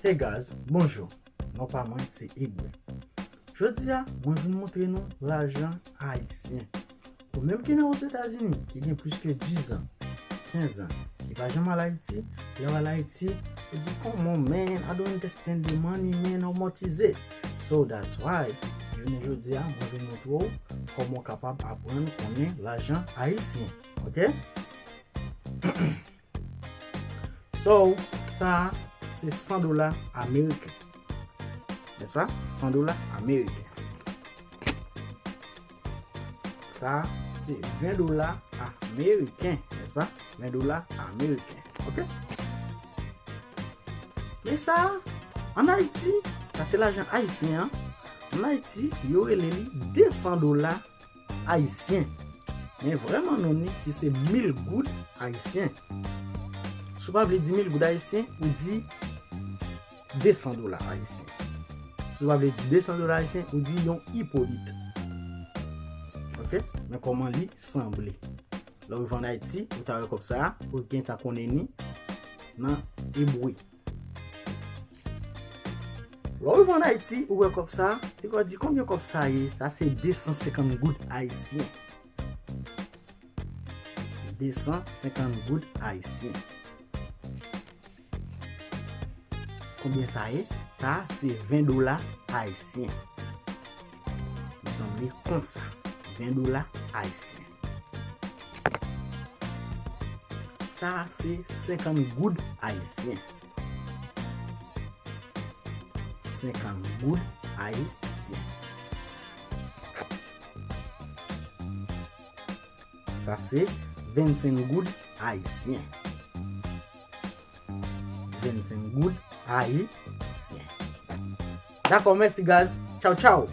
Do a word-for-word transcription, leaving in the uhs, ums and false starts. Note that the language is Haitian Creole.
Hey guys, bonjou. Non pa mwen se Ebre. Jodi a, mwen vin montre nou lajan ayisyen. Ou menm ki nan Ozetazini, ki gen plis ke dis an, kenz an, ki pa janm al Ayiti, lè w al Ayiti, ou di, "Come on, man, I don't understand the money, man, how much is it?" So that's why, jounen jodi a, mwen vin montre w kòman w kapab aprann konnen lajan ayisyen. Ok? So, sa a, se san dola ameriken. Nèspa? San dola ameriken. Sa a, se ven dola ameriken. Nèspa? Ven dola ameriken. Ok? Men sa a, ann Ayiti, sa se lajan ayisyen an. Ann Ayiti, yo rele li de san dola ayisyen. Men vrèman non li, ki se mil goud ayisyen. Si w pa vle di mil goud ayisyen, ou di de san dola ayisyen. Si w pa vle di de san dola ayisyen, ou di yon ipolit. Ok? Men kòman li sanble. Lè w rive ann Ayiti, ou ta wè kòb sa a, ou gentan konnen ni nan ebre. Lè w rive ann Ayiti, ou wè kòb sa a, li ka di konbyen kòb sa ye? Sa se de san senkant goud ayisyen. De san senkant goud ayisyen. Konbyen sa ye? Sa se ven dola ayisyen. Li sanble konsa. Ven dola ayisyen. Sa se senkant goud ayisyen. Senkant goud ayisyen. Sa se vennsenk goud ayisyen. Vennsenk goud ayisyen. Dakò, mèsi guys. Tchaw, tchaw.